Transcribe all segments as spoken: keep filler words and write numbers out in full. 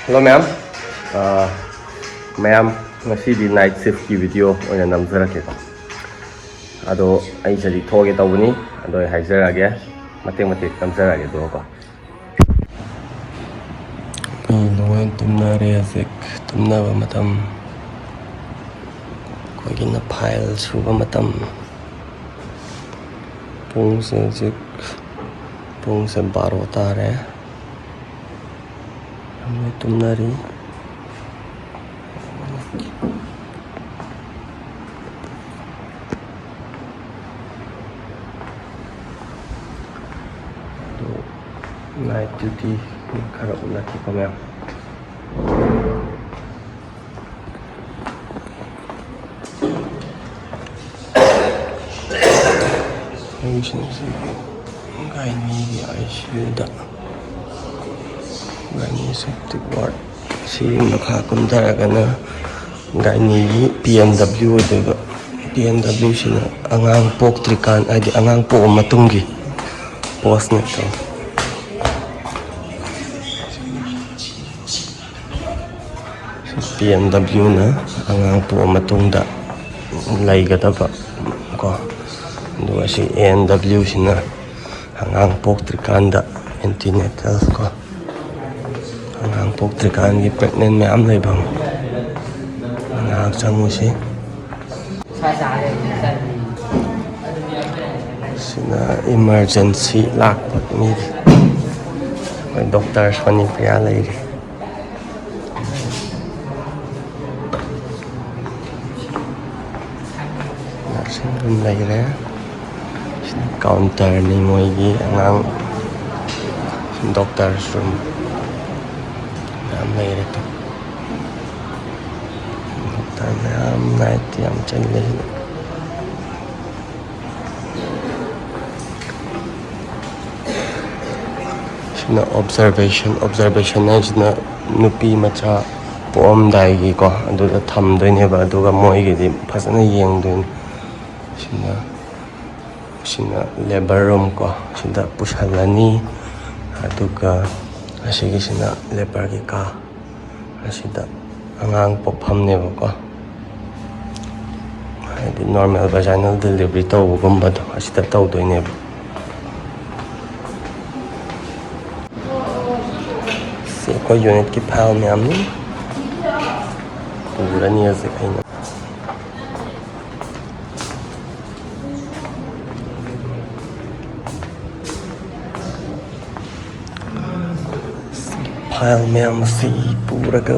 Hello ꯃꯌꯥꯝ꯫ ꯑ, ꯃꯌꯥꯝ, ꯉꯁꯤꯗꯤ ꯅꯥꯏꯠ ꯁꯤꯐꯀꯤ ꯚꯤꯗꯤꯑꯣ ꯑꯣꯏꯅ ꯅꯝꯖꯔꯛꯀꯦꯀꯣ꯫ ꯑꯗꯣ ꯑꯩ ꯍꯧꯖꯤꯛ ꯊꯣꯛꯑꯒꯦ ꯇꯧꯕꯅꯤ꯫ ꯑꯗꯣ ꯑꯩ ꯍꯥꯏꯖꯔꯛꯑꯒꯦ, ꯃꯇꯦꯛ ꯃꯇꯦꯛ ꯅꯝꯖꯔꯛꯑꯒꯦ ꯑꯗꯨꯒꯀꯣ꯫ ꯃꯤ ꯂꯣꯏ ꯇꯨꯝꯅꯔꯦ ꯍꯧꯖꯤꯛ, ꯇꯨꯝꯅꯕ ꯃꯇꯝ꯫ ꯑꯩꯈꯣꯏꯒꯤꯅ ꯐꯥꯏꯜ ꯁꯨꯕ ꯃꯇꯝ꯫ ꯄꯨꯡꯁꯦ ꯍꯧꯖꯤꯛ, ꯄꯨꯡꯁꯦ ꯕꯥꯔꯣ ꯇꯥꯔꯦ꯫ ꯃꯣꯏ ꯇꯨꯝꯅꯔꯤ꯫ ꯑꯗꯨ ꯅꯥꯏꯠ ꯗ꯭ꯌꯨꯇꯤ ꯈꯔ ꯎꯠꯂꯛꯈꯤꯀꯣ ꯃꯌꯥꯝ꯫ ꯑꯩꯁꯤꯡꯁꯤ ꯒꯥꯏꯅꯤꯒꯤ ICUꯗ, ꯒꯥꯏꯅꯤ ꯁꯦꯞꯇꯤꯛ ꯋꯥꯔꯗ꯫ ꯁꯤ ꯃꯈꯥ ꯀꯨꯝꯊꯔꯒꯅ ꯒꯥꯏꯅꯤꯒꯤ PNW ꯑꯣꯏꯗꯣꯏꯕ꯫ PNWꯁꯤꯅ ꯑꯉꯥꯡ ꯄꯣꯛꯇ꯭ꯔꯤꯀꯥꯟ, ꯍꯥꯏꯗꯤ ꯑꯉꯥꯡ ꯄꯣꯛꯑ ꯃꯇꯨꯡꯒꯤ ꯄꯣꯁꯅꯦ꯫ PNWꯅ ꯑꯉꯥꯡ ꯄꯣꯛꯑ ꯃꯇꯨꯡꯗ ꯂꯩꯒꯗꯕ ꯀꯣ꯫ ꯑꯗꯨꯒ ꯁꯤ ANWꯁꯤꯅ ꯑꯉꯥꯡ ꯄꯣꯛꯇ꯭ꯔꯤꯀꯥꯟꯗ, antenatal ꯀꯣ꯫ ꯑꯉꯥꯡ ꯄꯣꯛꯇ꯭ꯔꯤꯀꯥꯟꯒꯤ pregnant ꯃꯌꯥꯝ ꯂꯩꯐꯝ꯫ ꯉꯥꯏꯍꯥꯛ ꯆꯪꯉꯨꯁꯤ꯫ ꯁꯤꯅ emergency ꯂꯥꯛꯄ ꯃꯤꯒꯤ꯫ ꯑꯩꯈꯣꯏ ꯗꯣꯛꯇꯔ ꯁꯣꯅꯤ ꯄ꯭ꯔꯤꯌꯥ ꯂꯩꯔꯤ꯫ Nursing room ꯂꯩꯔꯦ꯫ ꯁꯤꯅ counterꯅꯤ ꯃꯣꯏꯒꯤ ꯑꯉꯥꯡ doctor's room ꯃꯌꯥꯝ ꯂꯩꯔꯦ꯫ Doctor ꯃꯌꯥꯝ night ꯌꯥꯝ ꯆꯤꯜꯂꯦ ꯁꯤꯗ꯫ ꯁꯤꯅ observation꯫ Observation ꯍꯥꯏꯁꯤꯅ ꯅꯨꯄꯤ ꯃꯆꯥ ꯄꯣꯛꯑꯝꯗꯥꯏꯒꯤꯀꯣ, ꯑꯗꯨꯗ ꯊꯝꯗꯣꯏꯅꯦꯕ, ꯑꯗꯨꯒ ꯃꯣꯏꯒꯤꯗꯤ ꯐꯖꯅ ꯌꯦꯡꯗꯣꯏꯅꯤ꯫ ꯁꯤꯅ, ꯁꯤꯅ labour room ꯀꯣ, ꯁꯤꯗ ꯄꯨꯁꯜꯂꯅꯤ꯫ ꯑꯗꯨꯒ ꯑꯁꯤꯒꯤꯁꯤꯅ labourꯒꯤ ꯀꯥ꯫ ꯑꯁꯤꯗ ꯑꯉꯥꯡ ꯄꯣꯛꯐꯝꯅꯦꯕꯀꯣ, ꯍꯥꯏꯗꯤ normal vaginal delivery ꯇꯧꯕꯒꯨꯝꯕꯗꯣ ꯑꯁꯤꯗ ꯇꯧꯗꯣꯏꯅꯦꯕ꯫ ꯁꯤ ꯑꯩꯈꯣꯏ unitꯀꯤ file ꯃꯌꯥꯝꯅꯤ꯫ ꯄꯨꯔꯅꯤ ꯍꯧꯖꯤꯛ ꯑꯩꯅ꯫ File ꯃꯌꯥꯝ ꯑꯁꯤ ꯄꯨꯔꯒ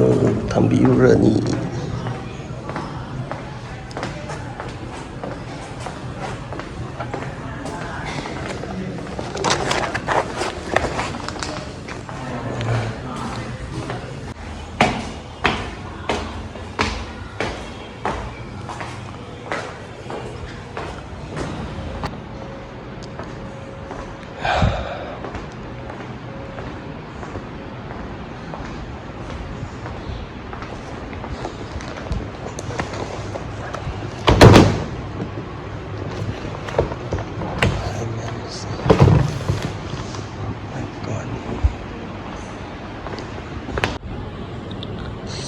ꯊꯝꯕꯤꯔꯨꯔꯅꯤ꯫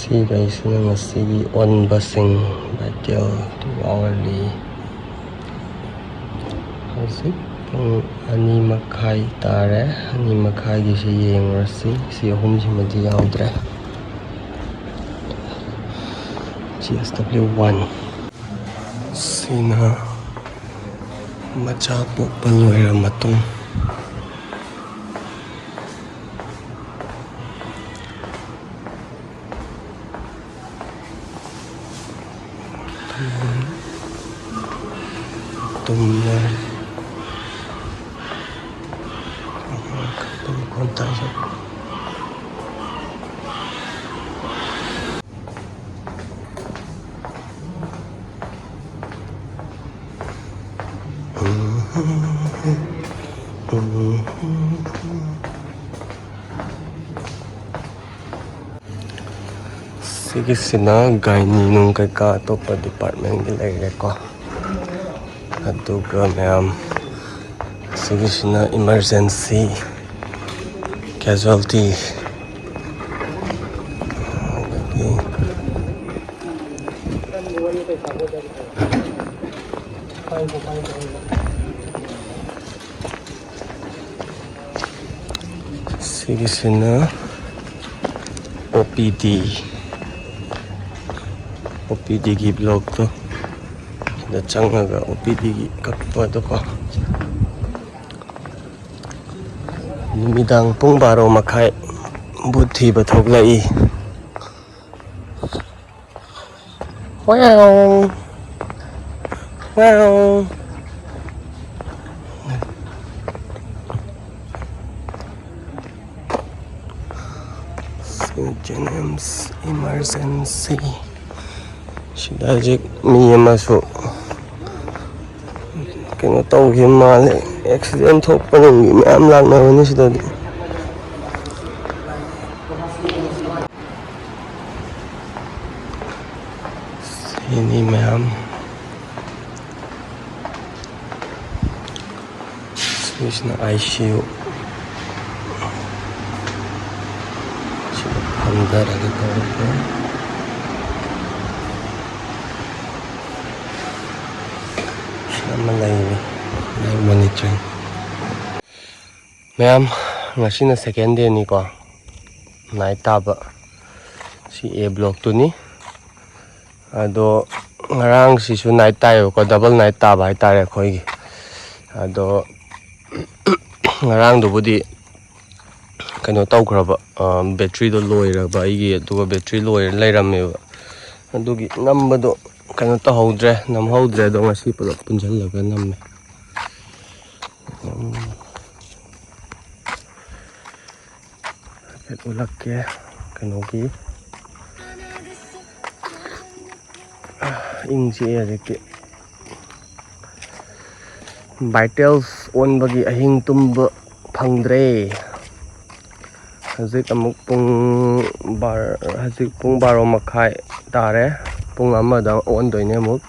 ꯁꯤꯈꯩꯁꯤꯅ ꯉꯁꯤꯒꯤ ꯑꯣꯟꯕꯁꯤꯡ, vital, two hourly꯫ ꯍꯧꯖꯤꯛ ꯄꯨꯡ ꯑꯅꯤ ꯃꯈꯥꯏ ꯇꯥꯔꯦ꯫ ꯑꯅꯤ ꯃꯈꯥꯏꯒꯤꯁꯤ ꯌꯦꯡꯉꯨꯔꯁꯤ꯫ ꯁꯤ ꯑꯍꯨꯝꯁꯤꯃꯗꯤ ꯌꯥꯎꯗ꯭ꯔꯦ꯫ G S W one꯫ ꯁꯤꯅ ꯃꯆꯥ ꯄꯣꯛꯄ ꯂꯣꯏꯔ ꯃꯇꯨꯡ꯫ ꯇꯨꯝꯃꯦ꯫ ꯃꯈꯣꯟ ꯇꯥꯏ꯫ ꯁꯤꯒꯤꯁꯤꯅ ꯒꯥꯏꯅꯤ ꯅꯨꯡ ꯀꯩꯀꯥ ꯑꯇꯣꯞꯄ departmentꯀꯤ ꯂꯩꯔꯦꯀꯣ꯫ ꯑꯗꯨꯒ ꯃꯌꯥꯝ, ꯁꯤꯒꯤꯁꯤꯅ emergency, casualty꯫ ꯁꯤꯒꯤꯁꯤꯅ ꯑꯣ ꯄꯤ ꯗꯤ, ꯑꯣ ꯄꯤ ꯗꯤꯒꯤ ꯕ꯭ꯂꯣꯛꯇꯣ꯫ ꯁꯤꯗ ꯆꯪꯉꯒ ꯑꯣ ꯄꯤ ꯗꯤꯒꯤ ꯀꯛꯄꯗꯣꯀꯣ꯫ ꯅꯨꯃꯤꯗꯥꯡ ꯄꯨꯡ ꯕꯥꯔꯣ ꯃꯈꯥꯏ ꯕꯨꯠ ꯊꯤꯕ ꯊꯣꯛꯂꯛꯏ꯫ ꯋꯥꯎ! ꯋꯥꯎ! ꯁꯦꯟꯠ ꯖꯦꯅꯤꯝꯁ ꯏꯃꯥꯔꯖꯦꯟꯁꯤ꯫ ꯁꯤꯗ ꯍꯧꯖꯤꯛ ꯃꯤ ꯑꯃꯁꯨ ꯀꯩꯅꯣ ꯇꯧꯈꯤꯕ ꯃꯥꯜꯂꯦ꯫ ꯑꯦꯛꯁꯤꯗꯦꯟ ꯊꯣꯛꯄꯅ ꯃꯤ ꯃꯌꯥꯝ ꯂꯥꯛꯅꯕꯅꯤ ꯁꯤꯗꯗꯤ꯫ ꯁꯤꯅꯤ ꯃꯌꯥꯝ꯫ ꯁꯤꯁꯤꯅ ꯑꯥꯏ ꯁꯤ ꯌꯨ꯫ ꯁꯤꯗ ꯐꯝꯊꯔꯒ ꯇꯧꯔꯒ꯫ ꯁꯤ ꯑꯃ ꯂꯩꯔꯤ꯫ Live monitoring꯫ ꯃꯌꯥꯝ, ꯉꯁꯤꯅ second dayꯅꯤꯀꯣ꯫ Night ꯇꯥꯕ꯫ ꯁꯤ ꯑꯦ ꯕ꯭ꯂꯣꯛꯇꯨꯅꯤ꯫ ꯑꯗꯣ ꯉꯔꯥꯡꯁꯤꯁꯨ night ꯇꯥꯏꯌꯦꯕꯀꯣ, double night ꯇꯥꯕ ꯍꯥꯏꯇꯥꯔꯦ ꯑꯩꯈꯣꯏꯒꯤ꯫ ꯑꯗꯣ ꯉꯔꯥꯡꯗꯨꯕꯨꯗꯤ ꯀꯩꯅꯣ ꯇꯧꯈ꯭ꯔꯕ, ꯕꯦꯇ꯭ꯔꯤꯗꯣ ꯂꯣꯏꯔꯕ ꯑꯩꯒꯤ, ꯑꯗꯨꯒ ꯕꯦꯇ꯭ꯔꯤ ꯂꯣꯏꯔ ꯂꯩꯔꯝꯃꯦꯕ꯫ ꯑꯗꯨꯒꯤ ꯅꯝꯕꯗꯣ ꯀꯩꯅꯣ ꯇꯧꯍꯧꯗ꯭ꯔꯦ, ꯅꯝꯍꯧꯗ꯭ꯔꯦ꯫ ꯑꯗꯣ ꯉꯁꯤ ꯄꯨꯂꯞ ꯄꯨꯟꯁꯤꯜꯂꯒ ꯅꯝꯃꯦ꯫ ꯎꯝ꯫ ꯍꯥꯏꯐꯦꯠ ꯎꯠꯂꯛꯀꯦ ꯀꯩꯅꯣꯒꯤ꯫ ꯏꯪ ꯆꯤꯛꯑꯦ ꯍꯧꯖꯤꯛꯇꯤ꯫ ꯚꯥꯏꯇꯦꯜꯁ ꯑꯣꯟꯕꯒꯤ ꯑꯍꯤꯡ ꯇꯨꯝꯕ ꯐꯪꯗ꯭ꯔꯦ꯫ ꯍꯧꯖꯤꯛ ꯑꯃꯨꯛ ꯄꯨꯡ ꯕꯥꯔ-, ꯍꯧꯖꯤꯛ ꯄꯨꯡ ꯕꯥꯔꯣ ꯃꯈꯥꯏ ꯇꯥꯔꯦ꯫ ꯄꯨꯡ ꯑꯃꯗ ꯑꯣꯟꯗꯣꯏꯅꯦ ꯑꯃꯨꯛ꯫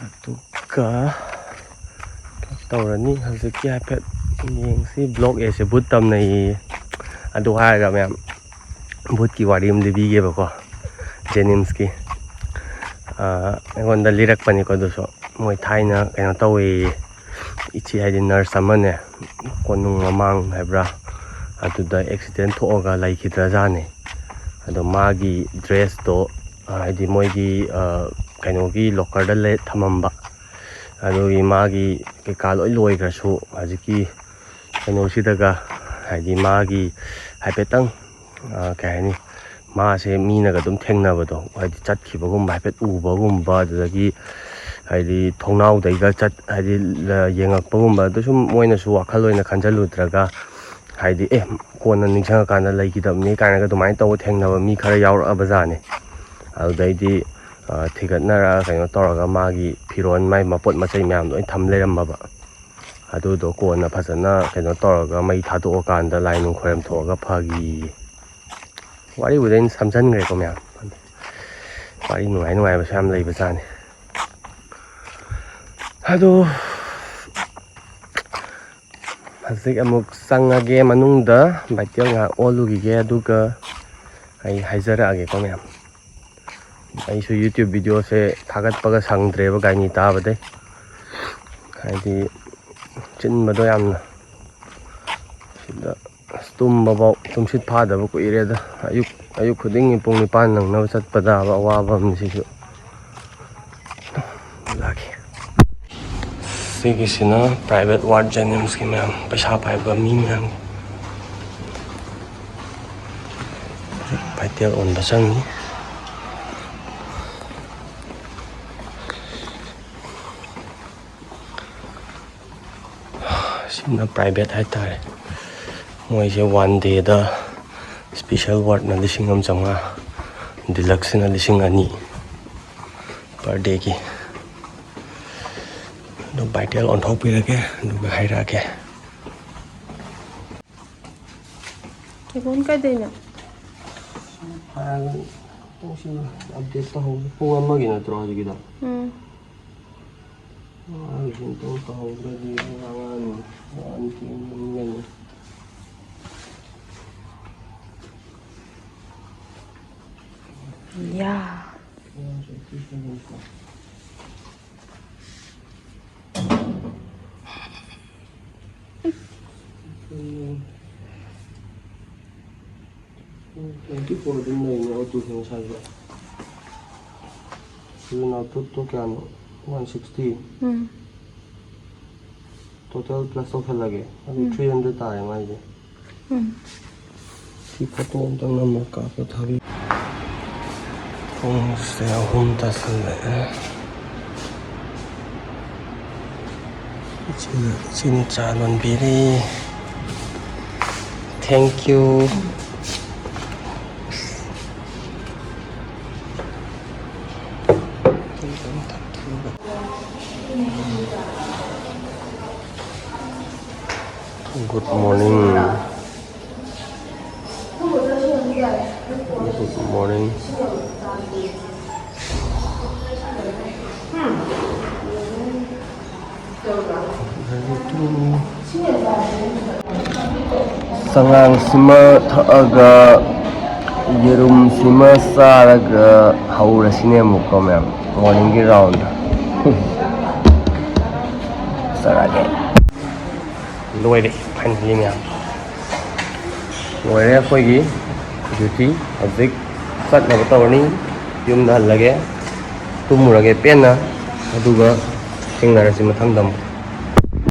ꯑꯗꯨꯒ ꯇꯧꯔꯅꯤ꯫ ꯍꯧꯖꯤꯛꯀꯤ ꯍꯥꯏꯐꯦꯠ ꯌꯦꯡꯁꯤ꯫ Block Aꯁꯦ ꯚꯨꯠ ꯇꯝꯅꯩꯌꯦ꯫ ꯑꯗꯨ ꯍꯥꯏꯔꯒ ꯃꯌꯥꯝ, ꯚꯨꯠꯀꯤ ꯋꯥꯔꯤ ꯑꯃ ꯂꯤꯕꯤꯒꯦꯕꯀꯣ, ꯖꯦꯅꯤꯝꯁꯀꯤ꯫ ꯑꯩꯉꯣꯟꯗ ꯂꯤꯔꯛꯄꯅꯤꯀꯣ꯫ ꯑꯗꯨꯁꯨ ꯃꯣꯏ ꯊꯥꯏꯅ ꯀꯩꯅꯣ ꯇꯧꯋꯦꯌꯦ, ꯏꯆꯦ ꯍꯥꯏꯗꯤ ꯅꯔꯁ ꯑꯃꯅꯦ, ꯀꯣꯅꯨꯡ ꯃꯃꯥꯡ ꯍꯥꯏꯕ꯭ꯔꯥ, ꯑꯗꯨꯗ ꯑꯦꯛꯁꯤꯗꯦꯟ ꯊꯣꯛꯑꯒ ꯂꯩꯈꯤꯗ꯭ꯔꯖꯥꯠꯅꯦ꯫ ꯑꯗꯣ ꯃꯥꯒꯤ ꯗ꯭ꯔꯦꯁꯇꯣ ꯍꯥꯏꯗꯤ ꯃꯣꯏꯒꯤ ꯀꯩꯅꯣꯒꯤ ꯂꯣꯀꯔꯗ ꯊꯝꯃꯝꯕ꯫ ꯑꯗꯨꯒꯤ ꯃꯥꯒꯤ ꯀꯩꯀꯥ ꯂꯣꯏ ꯂꯣꯏꯈ꯭ꯔꯁꯨ, ꯍꯧꯖꯤꯛꯀꯤ ꯀꯩꯅꯣꯁꯤꯗꯒ ꯍꯥꯏꯗꯤ ꯃꯥꯒꯤ ꯍꯥꯏꯐꯦꯠꯇꯪ ꯀꯩ ꯍꯥꯏꯅꯤ, ꯃꯥꯁꯦ ꯃꯤꯅꯒ ꯑꯗꯨꯝ ꯊꯦꯡꯅꯕꯗꯣ, ꯍꯥꯏꯗꯤ ꯆꯠꯈꯤꯕꯒꯨꯝꯕ, ꯍꯥꯏꯐꯦꯠ ꯎꯕꯒꯨꯝꯕ, ꯑꯗꯨꯗꯒꯤ ꯍꯥꯏꯗꯤ ꯊꯣꯡꯅꯥꯎꯗꯩꯒ ꯆꯠ ꯍꯥꯏꯗꯤ ꯌꯦꯡꯉꯛꯄꯒꯨꯝꯕ, ꯑꯗꯨ ꯁꯨꯝ ꯃꯣꯏꯅꯁꯨ ꯋꯥꯈꯜ ꯑꯣꯏꯅ ꯈꯟꯖꯜꯂꯨꯗ꯭ꯔꯒ ꯍꯥꯏꯗꯤ ꯑꯦ ꯀꯣꯟꯅ ꯅꯤꯡꯁꯤꯡꯉꯀꯥꯟꯗ ꯂꯩꯈꯤꯗꯕꯅꯤ ꯀꯥꯏꯅꯒ ꯑꯗꯨꯃꯥꯏꯅ ꯇꯧꯕ ꯊꯦꯡꯅꯕ ꯃꯤ ꯈꯔ ꯌꯥꯎꯔꯛꯑꯕꯖꯥꯠꯅꯤ꯫ ꯑꯗꯨꯗꯩꯗꯤ ꯊꯤꯒꯠꯅꯔ ꯀꯩꯅꯣ ꯇꯧꯔꯒ ꯃꯥꯒꯤ ꯐꯤꯔꯣꯟ, ꯃꯥꯒꯤ ꯃꯄꯣꯠ ꯃꯆꯩ ꯃꯌꯥꯝ ꯂꯣꯏ ꯊꯝ ꯂꯩꯔꯝꯃꯕ꯫ ꯑꯗꯨꯗꯣ ꯀꯣꯟꯅ ꯐꯖꯅ ꯀꯩꯅꯣ ꯇꯧꯔꯒ ꯃꯩ ꯊꯥꯗꯣꯛꯑꯀꯥꯟꯗ ꯂꯥꯏ ꯅꯨꯡ ꯈꯣꯏꯔꯝ ꯊꯣꯛꯑꯒ ꯐꯈꯤꯌꯦ꯫ ꯋꯥꯔꯤꯕꯨꯗꯤ ꯑꯩꯅ ꯁꯝꯖꯟꯈ꯭ꯔꯦꯀꯣ ꯃꯌꯥꯝ꯫ ꯋꯥꯔꯤ ꯅꯨꯡꯉꯥꯏ ꯅꯨꯡꯉꯥꯏꯕꯁꯨ ꯌꯥꯝ ꯂꯩꯕꯖꯥꯠꯅꯤ꯫ ꯑꯗꯣ ꯍꯧꯖꯤꯛ ꯑꯃꯨꯛ ꯆꯪꯉꯒꯦ ꯃꯅꯨꯡꯗ, ꯕꯥꯏꯇꯦꯜ ꯉꯥꯏꯍꯥꯛ ꯑꯣꯜꯂꯨꯈꯤꯒꯦ, ꯑꯗꯨꯒ ꯑꯩ ꯍꯥꯏꯖꯔꯛꯑꯒꯦꯀꯣ ꯃꯌꯥꯝ꯫ ꯑꯩꯁꯨ YouTube videoꯁꯦ ꯊꯥꯒꯠꯄꯒ ꯁꯪꯗ꯭ꯔꯦꯕ ꯒꯥꯏꯅꯤ ꯇꯥꯕꯗꯩ꯫ ꯍꯥꯏꯗꯤ ꯆꯤꯟꯕꯗꯣ ꯌꯥꯝꯅ꯫ ꯁꯤꯗ ꯑꯁ ꯇꯨꯝꯕꯐꯥꯎ ꯇꯨꯝꯁꯤꯠ ꯐꯥꯗꯕ ꯀꯨꯏꯔꯦꯗ꯫ ꯑꯌꯨꯛ ꯑꯌꯨꯛ ꯈꯨꯗꯤꯡꯒꯤ ꯄꯨꯡ ꯅꯤꯄꯥꯟ ꯅꯪꯅꯕ ꯆꯠꯄꯗꯕ ꯑꯋꯥꯕ ꯑꯃꯅꯤ ꯁꯤꯁꯨ꯫ ꯂꯥꯛꯀꯦ꯫ ꯁꯤꯒꯤꯁꯤꯅ private ward JNIMSꯀꯤ ꯃꯌꯥꯝ, ꯄꯩꯁꯥ ꯄꯥꯏꯕ ꯃꯤ ꯃꯌꯥꯝꯒꯤ꯫ ꯕꯥꯏꯇꯦꯜ ꯑꯣꯟꯕ ꯆꯪꯉꯤ꯫ ꯁꯤꯅ private ꯍꯥꯏꯇꯥꯔꯦ꯫ ꯃꯣꯏꯁꯦ one dayꯗ special wardꯅ ꯂꯤꯁꯤꯡ ꯑꯃ ꯆꯥꯝꯃꯉꯥ, deluxeꯁꯤꯅ ꯂꯤꯁꯤꯡ ꯑꯅꯤ per dayꯒꯤ꯫ ꯑꯗꯨ ꯕꯥꯏꯇꯦꯜ ꯑꯣꯟꯊꯣꯛꯄꯤꯔꯒꯦ, ꯑꯗꯨꯒ ꯍꯥꯏꯔꯛꯑꯒꯦ꯫ ꯀꯦꯕꯣꯟ ꯀꯩꯗꯩꯅꯣ? ꯍꯥꯟꯅ ꯇꯧꯁꯤ, update ꯇꯧꯍꯧꯁꯤ꯫ ꯄꯨꯡ ꯑꯃꯒꯤ ꯅꯠꯇ꯭ꯔꯣ ꯍꯧꯖꯤꯛꯀꯤꯗꯣ? ꯎꯝ꯫ ꯑꯉꯥꯡꯒꯤ ꯁꯨꯝ ꯇꯧ ꯇꯧꯍꯧꯗ꯭ꯔꯗꯤ ꯑꯉꯥꯡ ꯋꯥꯅꯤ ꯊꯦꯡꯅ ꯌꯦꯡꯉꯨ꯫ ꯌꯥ꯫ ꯑꯉꯥꯡꯁꯨ Twenty four ꯑꯗꯨꯝ ꯂꯩꯅꯦ ꯑꯣꯇꯣꯁꯦ ꯉꯁꯥꯏꯁꯨ꯫ ꯁꯤꯖꯤꯟꯅ ꯇꯨꯠꯇꯣ ꯀꯌꯥꯅꯣ? One sixty꯫ ꯎꯝ Total plus ꯇꯧꯁꯜꯂꯒꯦ꯫ ꯑꯗꯨ three hundred ꯇꯥꯔꯦ ꯃꯥꯏꯁꯦ꯫ ꯎꯝ ꯁꯤ ꯐꯣꯇꯣ ꯑꯝꯇꯪ ꯅꯝꯃ ꯀꯥꯞꯄ ꯊꯥꯕꯤ꯫ ꯄꯨꯡꯁꯦ ꯑꯍꯨꯝ ꯇꯥꯁꯜꯂꯛꯑꯦ꯫ ꯏꯆꯦꯅ, ꯏꯆꯦꯅ ꯆꯥ ꯂꯣꯟꯕꯤꯔꯤ꯫ Thank you꯫ Good morning. Good morning. ꯆꯉꯥꯡꯁꯤꯃ ꯊꯛꯑꯒ ꯌꯦꯔꯨꯝꯁꯤꯃ ꯆꯥꯔꯒ ꯍꯧꯔꯁꯤꯅꯦ ꯑꯃꯨꯛꯀꯣ ꯃꯌꯥꯝ, morningꯒꯤ round꯫ ꯆꯠꯂꯒꯦ꯫ ꯂꯣꯏꯔꯦ finally ꯃꯌꯥꯝ꯫ ꯂꯣꯏꯔꯦ ꯑꯩꯈꯣꯏꯒꯤ duty꯫ ꯍꯧꯖꯤꯛ ꯆꯠꯅꯕ ꯇꯧꯔꯅꯤ꯫ ꯌꯨꯝꯗ ꯍꯜꯂꯒꯦ꯫ ꯇꯨꯝꯃꯨꯔꯒꯦ ꯄꯦꯟꯅ꯫ ꯑꯗꯨꯒ ꯊꯦꯡꯅꯔꯁꯤ ꯃꯊꯪꯗ ꯑꯃꯨꯛ꯫